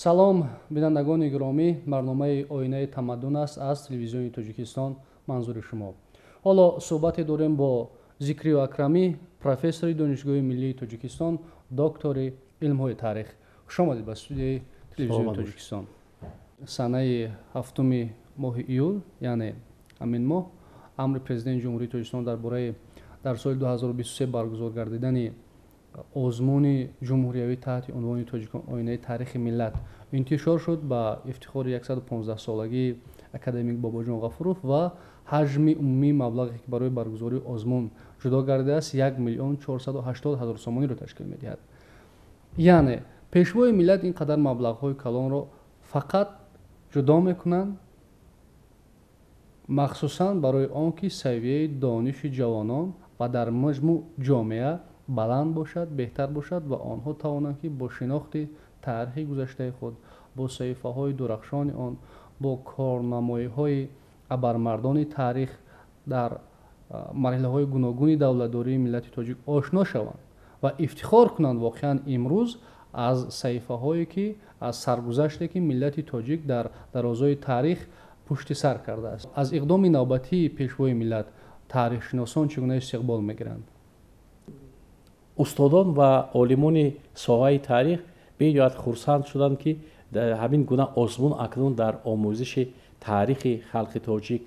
Салом, бинандагони гиромӣ. Барномаи «Оинаи тамаддун» аст аз Телевизиони Тоҷикистон манзури шумо. Ҳоло суҳбате дорем бо Зикриё Акрамӣ, профессори Донишгоҳи миллии Тоҷикистон, доктори илмҳои таърих. Хуш омадед ба студияи Телевизиони Тоҷикистон. Санаи 7-уми моҳи июл, яъне ҳамин моҳ, амри Президенти Ҷумҳурии Тоҷикистон дар бораи дар соли 2023 баргузор гардидани озмуни ҷумҳуриявӣ таҳти унвони «Тоҷикон оинаи таърихи миллат» интишор шуд ба ифтихори 115-солагии академик Бобоҷон Ғафуров ва ҳаҷми умумии маблағе, ки барои баргузории озмун ҷудо гардидааст, 1 480 000 сомониро ташкил медиҳад. Яъне Пешвои миллат ин қадар маблағҳои калонро фақат ҷудо мекунанд махсусан барои он ки савияи дониши ҷавонон ва дар маҷмӯъ ҷомеа баланд бошад, беҳтар бошад ва онҳо тавонанд, ки бо шинохти таърихи гузаштаи худ, бо саҳифаҳои дурахшони он, бо корнамоиҳои абармардони таърих дар марҳилаҳои гуногуни давлатдории миллати тоҷик ошно шаванд ва ифтихор кунанд воқеан имрӯз аз саҳифаҳое, ки аз саргузаште, ки миллати тоҷик дар дарозои таърих пушти сар кардааст. Аз иқдоми навбатии Пешвои миллат таърихшиносон чӣ гуна истиқбол мегиранд? Устодон ва олимони соҳаи таърих бениҳоят хурсанд шуданд, ки ҳамин гуна озмун акнун дар омӯзиши таърихи халқи тоҷик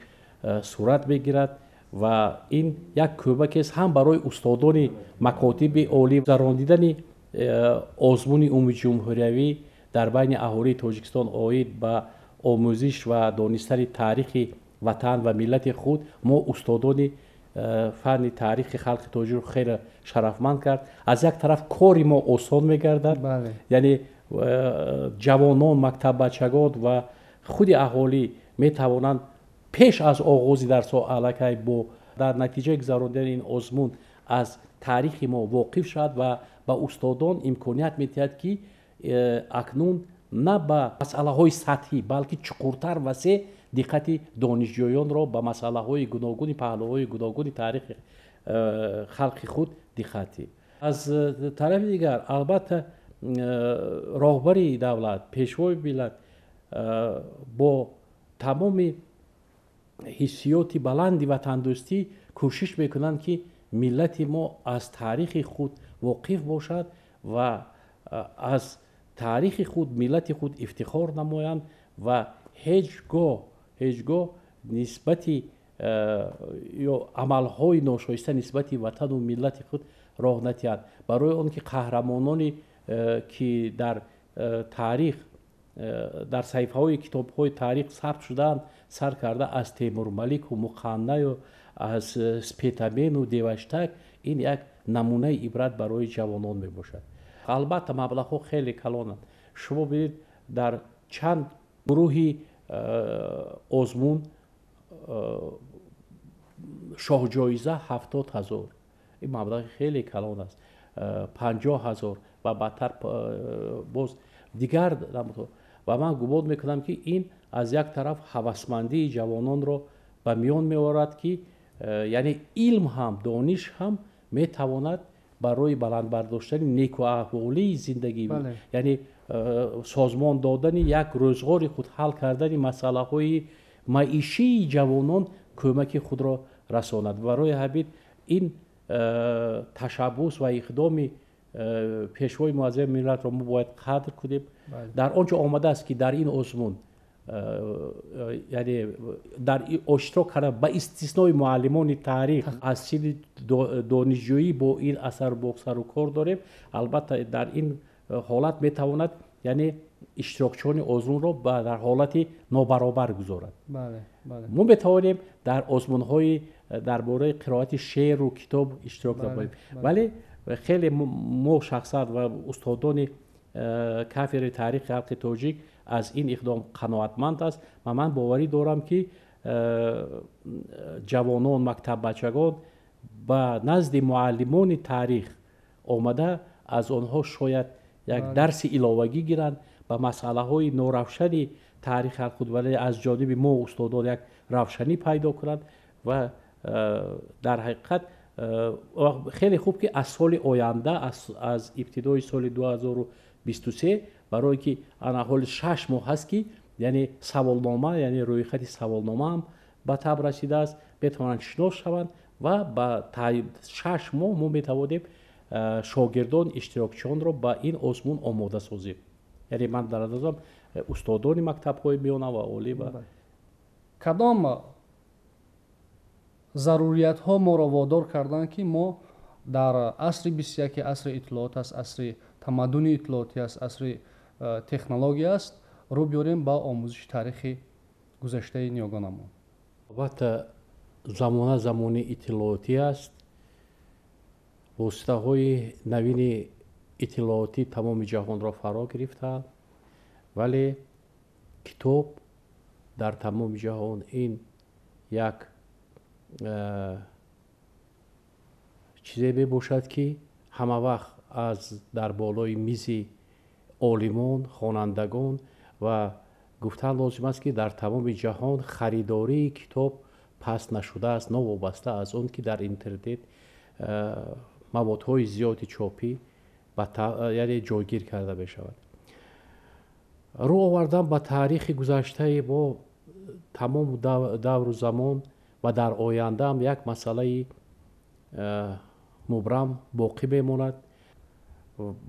сурат мегирад ва ин як кӯмакест ҳам барои устодони макотиби олӣ. Гузарондидани озмуни умумиҷумҳуриявӣ дар байни аҳолии Тоҷикистон оид ба омӯзиш ва донистани таърихи ватан ва миллати худ мо, устодони фанни таърихи халқи тоҷикро, хеле шарафманд кард. Аз як тараф кори мо осон мегардад, яъне ҷавонон, мактаббачагон ва худи аҳолӣ метавонанд пеш аз оғози дарсҳо аллакай бо дар натиҷаи гузарондани ин озмун аз таърихи мо воқиф шавад ва ба устодон имконият медиҳад, ки акнун на ба масъалаҳои сатҳӣ, балки чуқуртар, васеъ диққати донишҷӯёнро ба масъалаҳои гуногуни, паҳлӯҳои гуногуни таърихи халқи худ диққат диҳад. Аз тарафи дигар, албатта, роҳбари давлат, Пешвои миллат бо тамоми ҳиссиёти баланди ватандӯстӣ кӯшиш мекунанд, ки миллати мо аз таърихи худ воқиф бошад ва аз таърихи худ, миллати худ ифтихор намоянд ва ҳеҷ гоҳ нисбати ё амалҳои ношоиста нисбати ватану миллати худ роҳ надиҳанд, барои он ки қаҳрамононе, ки дар таърих, дар саҳифаҳои китобҳои таърих сабт шудаанд, сар карда аз Темурмалику Муқаннаю аз Спитамену Деваштак, ин як намунаи ибрат барои ҷавонон мебошад. Албатта, маблағҳо хеле калонанд. Шумо бинед, дар чанд гурӯҳи озмун шоҳҷоиза 70 000, ин маблағи хеле калон аст, 50 000 ва баъдтар боз дигар намудҳо. Ва ман гумон мекунам, ки ин аз як тараф ҳавасмандии ҷавононро ба миён меорад, ки яъне илм ҳам, дониш ҳам метавонад барои баланд бардоштани некуаҳволии зиндагӣ, яъне созмон додани як рӯзғори худ, ҳал кардани масъалаҳои маишии ҷавонон кӯмаки худро расонад. Барои ҳамин ин ташаббус ва иқдоми Пешвои муаззами миллатро мо бояд қадр кунем. Дар он ҷо омадааст, ки дар ин озмун, яъне дар иштирок карда, ба истиснои муаллимони таърих, аз синни донишҷӯӣ бо ин асар бо сару кор дорем, албатта, дар ин ҳолат метавонад, яъне иштирокчиёни озмунро дар ҳолати нобаробар гузорад. Мо метавонем дар озмунҳои дар бораи қироати шеъру китоб иштирок намоем, вале хеле мо шахсан ва устодони кафедраи таърихи халқи тоҷик аз ин иқдом қаноатманд аст ва ман боварӣ дорам, ки ҷавонон, мактаббачагон ба назди муаллимони таърих омада, аз онҳо шояд як дарси иловагӣ гиранд, ба масъалаҳои норавшани таърихи худ, вале аз ҷониби мо, устодон, як равшанӣ пайдо кунанд. Ва дар ҳақиқат хеле хуб, ки аз соли оянда, аз ибтидои соли 2023. Барое ки ана ҳоли 6 моҳ ҳаст, ки яъне саволнома, яъне рӯйхати саволнома ҳам ба таб расидааст, метавонанд шинос шаванд ва ба 6 моҳ мо метавонем шогирдон, иштирокчиёнро ба ин озмун омода созем. Яъне ман дар назарам устодони мактабҳои миёна ва олӣ ва кадом заруриятҳо моро водор карданд, ки мо дар асри 21, асри иттилоот аст, асри тамаддуни иттилоотӣ аст, асри технология аст, рӯ биёрем ба омӯзиши таърихи гузаштаи ниёгонамон? Албатта, замона замони иттилоотӣ аст. Воситаҳои навини иттилоотӣ тамоми ҷаҳонро фаро гирифтаанд, вале китоб дар тамоми ҷаҳон ин як чизе мебошад, ки ҳама вақт аз дар болои мизи олимон, хонандагон ва гуфтан лозим аст, ки дар тамоми ҷаҳон харидории китоб паст нашудааст, новобаста аз он ки дар интернет маводҳои зиёди чопӣ яъне ҷойгир карда мешавад. Рӯ овардан ба таърихи гузаштаи мо тамом давру замон ва дар ояндаам як масъалаи мубрам боқӣ мемонад.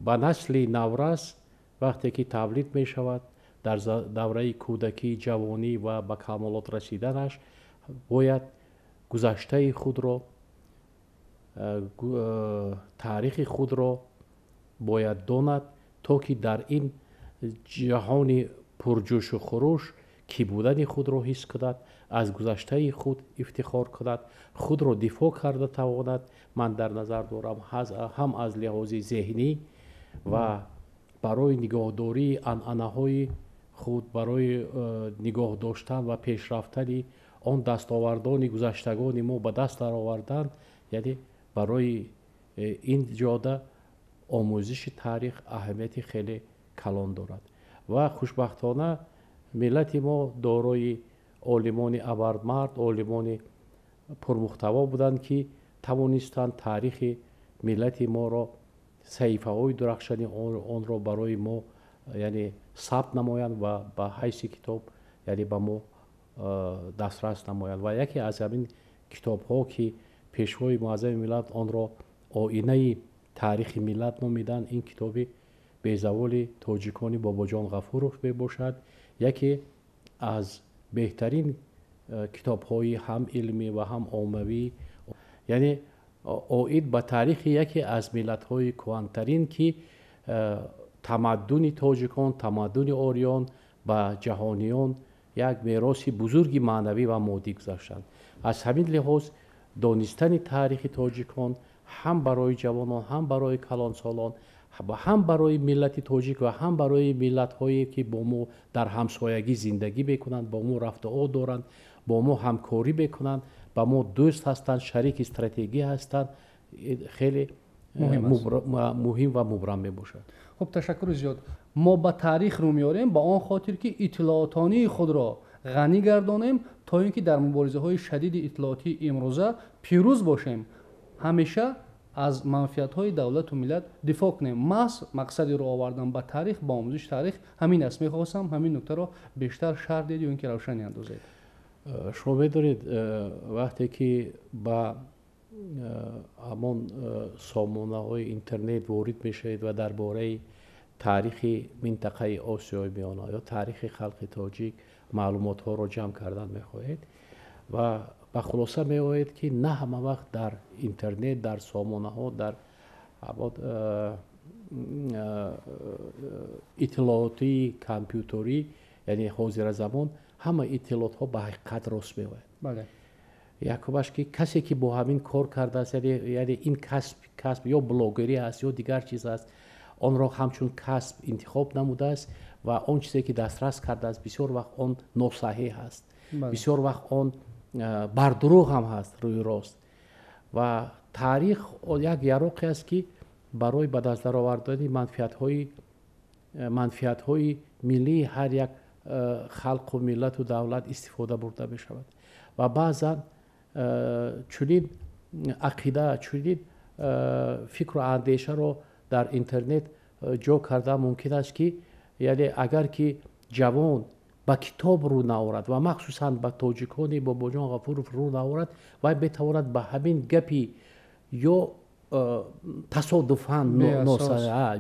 Ба насли наврас вақте ки тавлид мешавад, дар давраи кӯдакӣ, ҷавонӣ ва ба камолот расиданаш бояд гузаштаи худро, таърихи худро бояд донад, то ки дар ин ҷаҳони пурҷӯшу хуруш кӣ будани худро ҳис кунад, аз гузаштаи худ ифтихор кунад, худро дифоъ карда тавонад. Ман дар назар дорам ҳам аз лиҳози зеҳнӣ ва барои нигоҳдории анъанаҳои худ, барои нигоҳ доштан ва пешрафтани он дастовардони гузаштагони мо ба даст даровардан, яъне барои ин ҷода омӯзиши таърих аҳамияти хеле калон дорад. Ва хушбахтона миллати мо дорои олимони абармард, олимони пурмуҳтаво буданд, ки тавонистанд таърихи миллати моро, саҳифаҳои дурахшани онро барои мо яъне сабт намоянд ва ба ҳайси китоб яъне ба мо дастрас намоянд. Ва яке аз ҳамин китобҳо, ки пешвои муаззами миллат онро оинаи таърихи миллат номиданд, ин китоби безаволи тоҷикони Бобоҷон Ғафуров мебошад. Яке аз беҳтарин китобҳои ҳам илмӣ ва ҳам оммавӣ, яъне оид ба таърихи яке аз миллатҳои кӯҳантарин, ки тамаддуни тоҷикон, тамаддуни ориён ба ҷаҳониён як мероси бузурги маънавӣ ва моддӣ гузаштанд. Аз ҳамин лиҳоз донистани таърихи тоҷикон ҳам барои ҷавонон, ҳам барои калонсолон, ҳам барои миллати тоҷик ва ҳам барои миллатҳое, ки бо мо дар ҳамсоягӣ зиндагӣ мекунанд, бо мо рафтуомад доранд, бо мо ҳамкорӣ мекунанд, ба мо дӯст ҳастанд, шарики стратегӣ ҳастанд, хеле муҳим ва мубрам мебошад. Хуб, ташаккури зиёд. Мо ба таърих рӯ меорем ба он хотир, ки иттилоотонии худро ғанӣ гардонем, то ин ки дар муборизаҳои шадиди иттилоотии имрӯза пирӯз бошем, ҳамеша аз манфиатҳои давлату миллат дифоъ кунем. Маҳз мақсади рӯ овардан ба таърих, ба омӯзиши таърих ҳамин аст. Мехостам ҳамин нуктаро бештар шарҳ диҳед ё ин ки равшанӣ андозед. Шумо медонед, вақте ки ба ҳамон сомонаҳои интернет ворид мешавед ва дар бораи таърихи минтақаи Осиёи Миёна ё таърихи халқи тоҷик маълумотҳоро ҷамъ кардан мехоҳед ва ба хулоса меоед, ки на ҳама вақт дар интернет, дар сомонаҳо, дар иттилоотии компютерӣ, яъне ҳозиразамон, ҳама иттилоотҳо ба ҳақиқат рост меояд. Якумаш, ки касе ки бо ҳамин кор кардааст, яъне ин касб ё блогерӣ аст ё дигар чиз аст, онро ҳамчун касб интихоб намудааст ва он чизе ки дастрас кардааст, бисёр вақт он носаҳеҳ аст, бисёр вақт он бардурӯғ ҳам ҳаст, рӯи рост. Ва таърих як яроқе аст, ки барои ба даст даровардани манфиатҳои миллии ҳар як халқу миллату давлат истифода бурда мешавад. Ва баъзан чунин ақида, чунин фикру андешаро дар интернет ҷо кардан мумкин аст, ки Яъне агар ки ҷавон ба китоб рӯ наорад ва махсусан ба тоҷикони Бобоҷон Ғафуров рӯ наорад, вай метавонад ба ҳамин гапи ё тасодуфан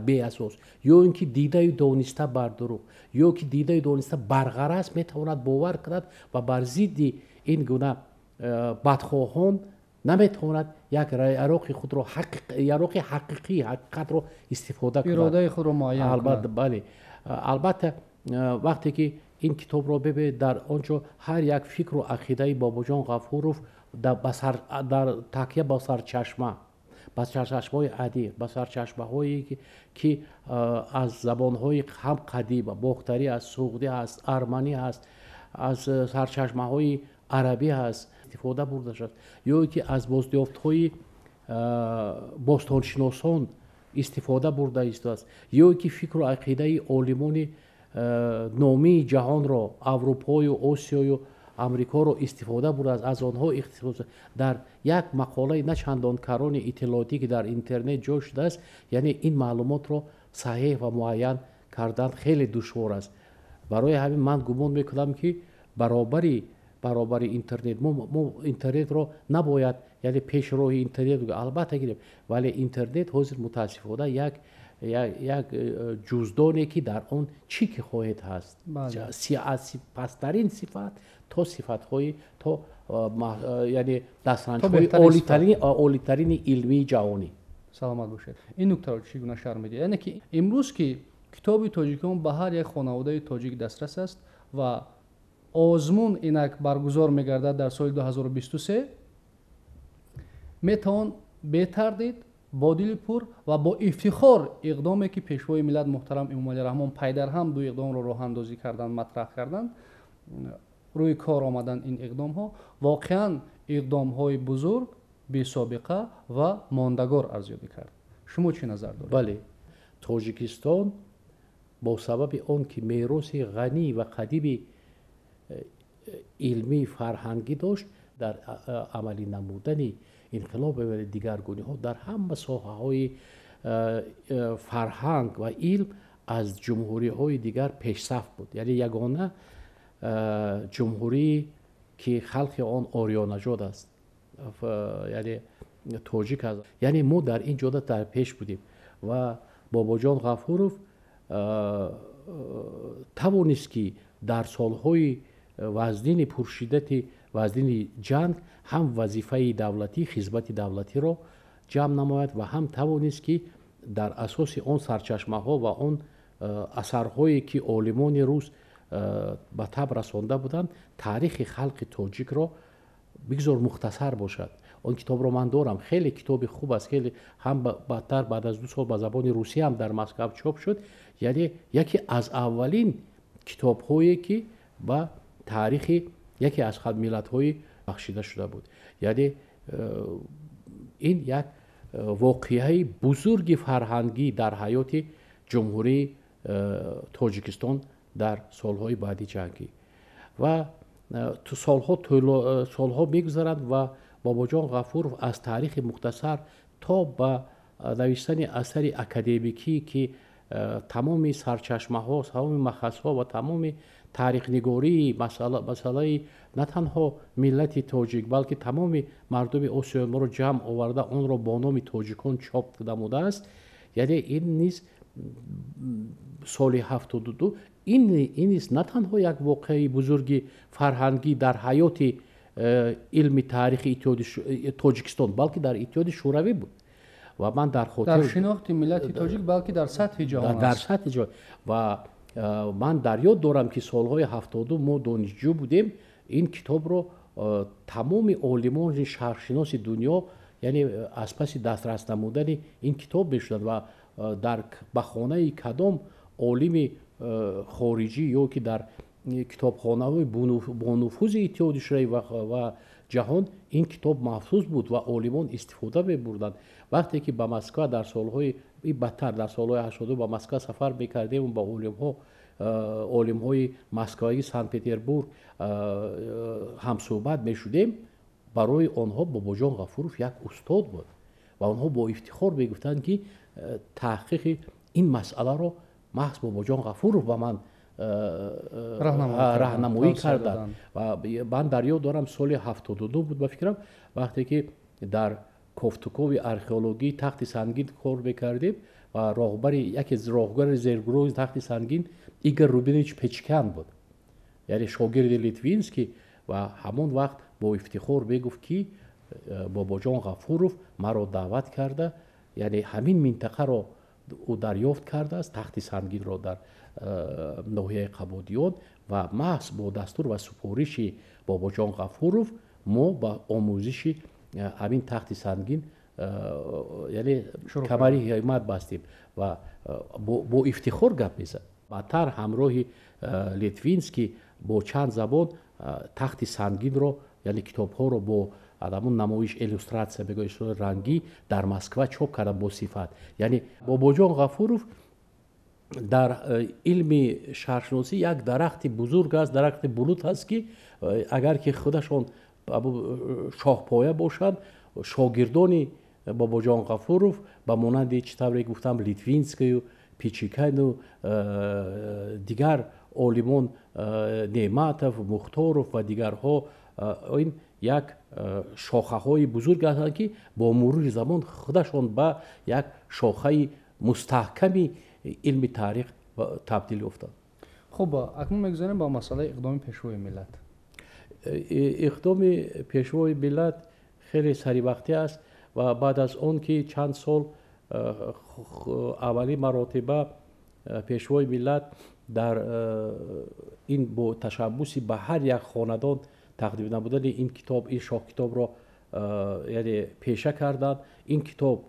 беасос, ё ин ки дидаю дониста бар дурӯғ, ё ки дидаю дониста барғараз метавонад бовар кунад ва бар зидди ин гуна бадхоҳон наметавонад як яроқи худро, яроқи ҳақиқӣ, ҳақиқатро истифода кунад, иродаи худро муайян кунад. Бале, албатта, вақте ки ин китобро бибинед, дар он ҷо ҳар як фикру ақидаи Бобоҷон Ғафуров дар такя ба сарчашма, ба сарчашмаҳои адиқ, ба сарчашмаҳое ки аз забонҳои ҳам қадим, бохтарӣ аст, суғдӣ аст, арманӣ аст, аз сарчашмаҳои арабӣ аст, истифода бурда шуд, ё ки аз боздёфтҳои бостоншиносон истифода бурда истодааст, ё ки фикру ақидаи олимони номии ҷаҳонро, Аврупою Осиёю Амрикоро истифода бурдааст, аз онҳо ихтисос. Дар як мақолаи на чандон карони иттилоотӣ, ки дар интернет ҷой шудааст, яъне ин маълумотро саҳеҳ ва муайян кардан хеле душвор аст. Барои ҳамин ман гумон мекунам, ки баробари интернет мо интернетро набояд, яъне пешроҳи интернет албатта гирем, вале интернет ҳозир мутаассифона як ҷуздоне, ки дар он чӣ ки хоҳед ҳаст, аз пасттарин сифат то сифатҳои то яъне дастранҷҳои олитарини илмии ҷаҳонӣ. Саломат бошед. Ин нуктаро чӣ гуна шарҳ медиҳед? Яъне ки имрӯз ки китоби тоҷикон ба ҳар як хонаводаи тоҷик дастрас аст ва озмун инак баргузор мегардад дар соли 2023, метавон бетардид, бо дили пур ва бо ифтихор иқдоме, ки Пешвои миллат муҳтарам Эмомалӣ Раҳмон пайдарҳам ду иқдомро роҳандозӣ карданд, матраҳ карданд, рӯи кор омаданд, ин иқдомҳо воқеан иқдомҳои бузург, бесобиқа ва мондагор арзёбӣ кард. Шумо чӣ назар доред? Бале, Тоҷикистон бо сабаби он ки мероси ғанӣ ва қадими илмӣ фарҳангӣ дошт, дар амалӣ намудани инқилоб ва дигаргуниҳо дар ҳама соҳаҳои фарҳанг ва илм аз ҷумҳуриҳои дигар пешсаф буд. Яъне ягона ҷумҳурие, ки халқи он ориёнажод аст, яъне тоҷик аст, яъне мо дар ин ҷода дар пеш будем ва Бобоҷон Ғафуров тавонист, ки дар солҳои вазнини пуршиддати вазнини ҷанг ҳам вазифаи давлатӣ, хизмати давлатиро ҷамъ намояд ва ҳам тавонист, ки дар асоси он сарчашмаҳо ва он асарҳое, ки олимони рус ба таб расонда буданд, таърихи халқи тоҷикро, бигзор мухтасар бошад. Он китобро ман дорам, хеле китоби хуб аст, хеле ҳам баъдтар, баъд аз 2 сол, ба забони русӣ ҳам дар Москав чоп шуд. Яъне яке аз аввалин китобҳое, ки ба таърихи яке аз миллатҳои бахшида шуда буд. Яъне ин як воқеаи бузурги фарҳангӣ дар ҳаёти Ҷумҳурии Тоҷикистон дар солҳои баъди ҷангӣ. Ва солҳо мегузаранд ва Бобоҷон Ғафуров аз таърихи мухтасар то ба навиштани асари академикӣ, ки тамоми сарчашмаҳо, тамоми махазҳо ва тамоми таърихнигории масъалаи на танҳо миллати тоҷик, балки тамоми мардуми Осиёи моро ҷамъ оварда, онро бо номи «Тоҷикон» чоп намудааст. Яъне ин низ соли 72, ин низ на танҳо як воқеаи бузурги фарҳангӣ дар ҳаёти илми таърихи Иттиҳоди Тоҷикистон, балки дар Иттиҳоди Шӯравӣ буд. Ва ман дар хотир дар шинохти миллати тоҷик, балки дар сатҳи ҷаҳон. Дар сатҳи ҷаҳон. Ва ман дар ёд дорам, ки солҳои 70 мо донишҷӯ будем, ин китобро тамоми олимони шарқшиноси дунё, яъне аз паси дастрас намудани ин китоб мешуданд ва дар ба хонаи кадом олими хориҷӣ ё ки дар китобхонаҳои бонуфузи Иттиҳоди Шӯравӣ ва ҷаҳон ин китоб маҳфуз буд ва олимон истифода мебурданд. Вақте ки ба Москва дар солҳои бадтар, дар солҳои 80 ба Москва сафар мекардем, ба олимҳои Москваи, Санкт Петербург ҳамсӯҳбат мешудем, барои онҳо Бобоҷон Ғафуров як устод буд ва онҳо бо ифтихор мегуфтанд, ки таҳқиқи ин масъаларо Маҳз Бобоҷон Ғафуров ба ман раҳнамоӣ карданд. Ва ман дар ёд дорам, соли 72 буд, ба фикрам, вақте ки дар кофтукови археологии Тахти Сангин кор мекардем ва роҳбари яке роҳбари зергурӯҳи Тахти Сангин Игор Рубинович Печкан буд, яъне шогирди Литвинский, ва ҳамон вақт бо ифтихор мегуфт, ки Бобоҷон Ғафуров маро даъват карда, яъне ҳамин минтақаро ӯ дарёфт кардааст, Тахти Сангинро дар ноҳияи Қабодиён, ва маҳз бо дастур ва супориши Бобоҷон Ғафуров мо ба омӯзиши ҳамин Тахти Сангин, яъне камари ҳиммат бастем, ва бо ифтихор гап мезад. Баъдтар ҳамроҳи Литвинский бо чанд забон Тахти Сангинро, яъне китобҳоро бо ҳамон намоиш, иллюстратсия мегӯяд, рангӣ дар Москва чоп карда бо сифат. Яъне Бобоҷон Ғафуров дар илми шаҳршиносӣ як дарахти бузург аст, дарахти булут аст, ки агар ки худашон шоҳпоя бошанд, шогирдони Бобоҷон Ғафуров ба монанди, чӣ тавре гуфтам, Литвинскию, Пичикану дигар олимон, Неъматов, Мухторов ва дигарҳо, ин як шохаҳои бузург ҳастанд, ки бо мурури замон худашон ба як шохаи мустаҳками илми таърих табдил ёфтанд. Хуб, акнун мегузарем ба масъалаи иқдоми Пешвои миллат. Иқдоми Пешвои миллат хеле саривақтӣ аст ва баъд аз он ки чанд сол аввалин маротиба Пешвои миллат дар ин бо ташаббуси ба ҳар як хонадон тақдим намудани ин китоб, ин шоҳкитобро, яъне пеша карданд. Ин китоб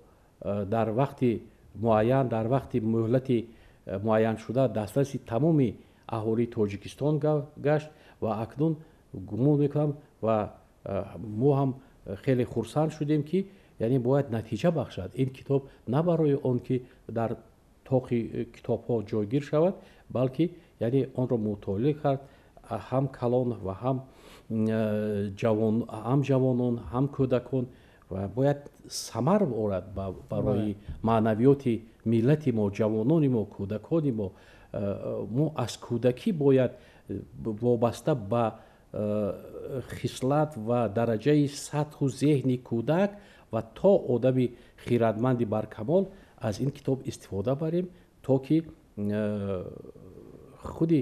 дар вақти муайян, дар вақти муҳлати муайяншуда дастраси тамоми аҳолии Тоҷикистон гашт ва акнун гумон мекунам ва мо ҳам хеле хурсанд шудем, ки яъне бояд натиҷа бахшад. Ин китоб на барои он ки дар тоқи китобҳо ҷойгир шавад, балки яъне онро мутолиа кард ҳам калон ва ҳам ҷавон, ҳам ҷавонон, ҳам кӯдакон, ва бояд самар орад барои маънавиёти миллати мо, ҷавонони мо, кӯдакони мо. Мо аз кӯдакӣ бояд вобаста ба хислат ва дараҷаи сатҳу зеҳни кӯдак ва то одами хирадманди баркамол аз ин китоб истифода барем, то ки худи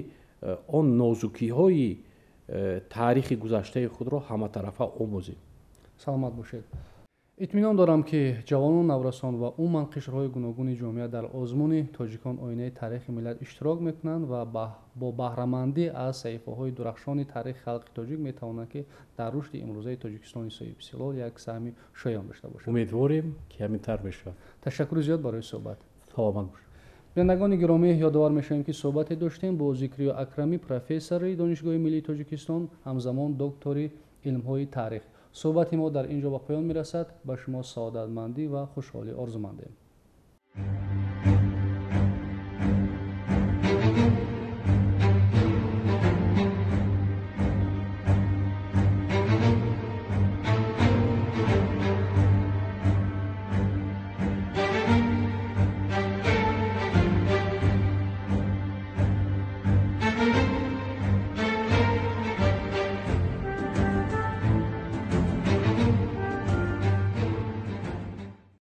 он нозукиҳои таърихи гузаштаи худро ҳаматарафа омӯзем. Саломат бошед. Итминон дорам, ки ҷавонон, наврасон ва умуман қишрҳои гуногуни ҷомеа дар озмуни «Тоҷикон оинаи таърихи миллат» иштирок мекунанд ва бо баҳрамандӣ аз саҳифаҳои дурахшони таърихи халқи тоҷик метавонанд, ки дар рушди имрӯзаи Тоҷикистони соҳибистиқлол як саҳми шоён дошта бошанд. Умедворем, ки ҳамин тавр мешавад. Ташаккури зиёд барои суҳбат. Саломат бошед. Бинандагони гиромӣ, ёдовар мешавем, ки суҳбате доштем бо Зикриё Акрамӣ, профессори Донишгоҳи миллии Тоҷикистон, ҳамзамон доктори илмҳои таърих. Суҳбати мо дар ин ҷо ба поён мерасад. Ба шумо саодатмандӣ ва хушҳолӣ орзумандем.